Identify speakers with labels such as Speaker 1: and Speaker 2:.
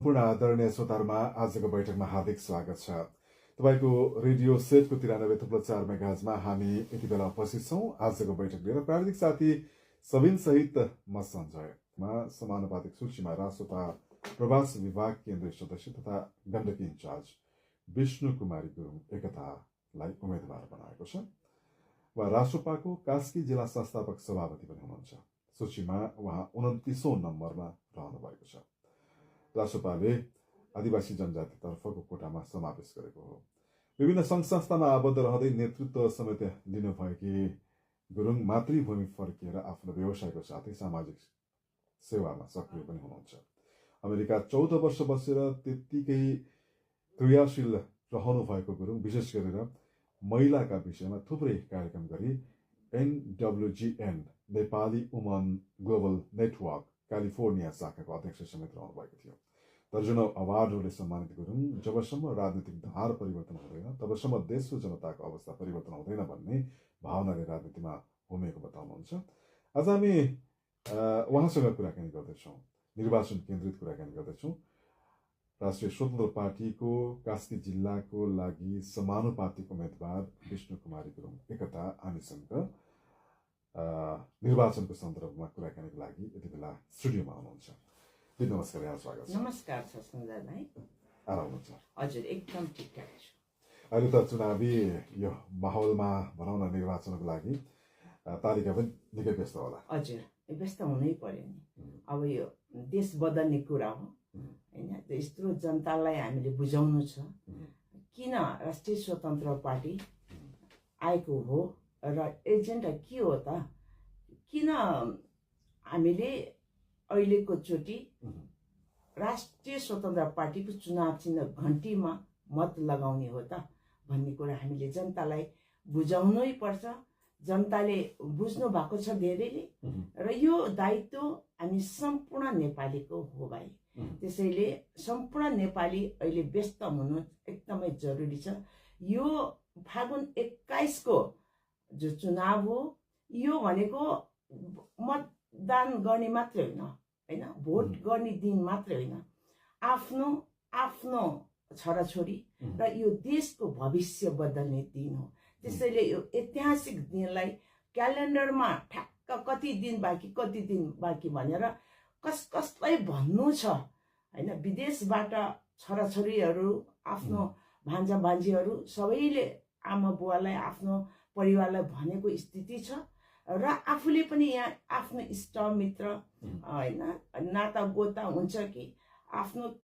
Speaker 1: पूर्ण आदरणीय श्रोताहरूमा आजको बैठकमा हार्दिक स्वागत छ। तपाईको रेडियो सेटको 93.4 मेगाहर्जमा हामी यति बेला उपस्थित छौं। आजको बैठक लिएर प्राविधिक साथी सबिन सहित म सञ्जयमा समानुपातिक सूचीमा रासोपा प्रवास विभाग केन्द्रीय सदस्य तथा गण्डकी इन्चार्ज विष्णु कुमारी गुरुङ एकतालाई उम्मेदवार बनाएको छ। वा रासोपाको कास्की जिल्ला संस्थापक सभापति पनि हुनुहुन्छ। सूचीमा उहाँ 29औं नम्बरमा रहनु भएको छ। रासोपाले आदिवासी जनजातितर्फको कोटामा समावेश गरेको हो। विभिन्न सङ्घ संस्थामा आबद्ध रहँदै नेतृत्व समेत लिनुभएकी गुरुङ मातृभूमि फर्किएर आफ्नो व्यवसायको साथै सामाजिक सेवामा सक्रिय पनि हुनुहुन्छ। अमेरिका 14 वर्ष बसेर त्यत्तिकै क्रियाशील रहनु भएको गुरुङ विशेष गरेर महिलाका विषयमा थुप्रै कार्यक्रम गरी NWGN Nepali woman global network California शाखाको अध्यक्ष समेत रहनु भएको थियो। दर्जनौं अवार्डहरूले सम्मानित गुरुङ जबसम्म राजनीतिक धार परिवर्तन हुँदैन तबसम्म देशको जनताको अवस्था परिवर्तन हुँदैन भन्ने भावनाले राजनीतिमा होमेको बताउनुहुन्छ। आज हामी उहाँसँग कुराकानी गर्दैछौँ, निर्वाचन केन्द्रित कुराकानी गर्दैछौँ। राष्ट्रिय स्वतन्त्र पार्टीको कास्की जिल्लाको लागि समानुपातिक उम्मेदवार विष्णु कुमारी गुरुङ एकता हामीसँग निर्वाचनको सन्दर्भमा कुराकानीको लागि यति बेला स्टुडियोमा हुनुहुन्छ। नमस्कार, यहाँ स्वागत छ।
Speaker 2: नमस्कार छ सञ्जय भाइ।
Speaker 1: आराम हुनुहुन्छ?
Speaker 2: हजुर, एकदम ठिकठाक छु।
Speaker 1: अहिले त चुनावी यो माहौलमा भनौँ न, निर्वाचनको लागि तालिका पनि निकै व्यस्त होला।
Speaker 2: हजुर, व्यस्त हुनै पर्यो नि। अब यो देश बदल्ने कुरा हो होइन। यत्रो जनतालाई हामीले बुझाउनु छ किन राष्ट्रिय स्वतन्त्र पार्टी आएको हो र एजेन्डा के हो त, किन हामीले अहिलेको चोटि राष्ट्रिय स्वतन्त्र पार्टीको चुनाव चिन्ह घन्टीमा मत लगाउने हो त भन्ने कुरा हामीले जनतालाई बुझाउनै पर्छ। जनताले बुझ्नु भएको छ धेरैले, र यो दायित्व हामी सम्पूर्ण नेपालीको हो भाइ। त्यसैले सम्पूर्ण नेपाली अहिले व्यस्त हुनु एकदमै जरुरी छ। यो फागुन 21 को जो चुनाव हो, यो भनेको मतदान गर्ने मात्रै होइन, भोट गर्ने दिन मात्रै होइन, आफ्नो छोराछोरी र यो देशको भविष्य बदल्ने दिन हो। त्यसैले यो ऐतिहासिक दिनलाई क्यालेन्डरमा ठ्याक्क कति दिन बाँकी भनेर कसलाई भन्नु छ होइन। विदेशबाट छोराछोरीहरू, आफ्नो भान्जा भान्जीहरू सबैले आमा बुवालाई, आफ्नो परिवारलाई भनेको स्थिति छ, र आफूले पनि यहाँ आफ्नो इष्टमित्र होइन, नाता गोता हुन्छ कि आफ्नो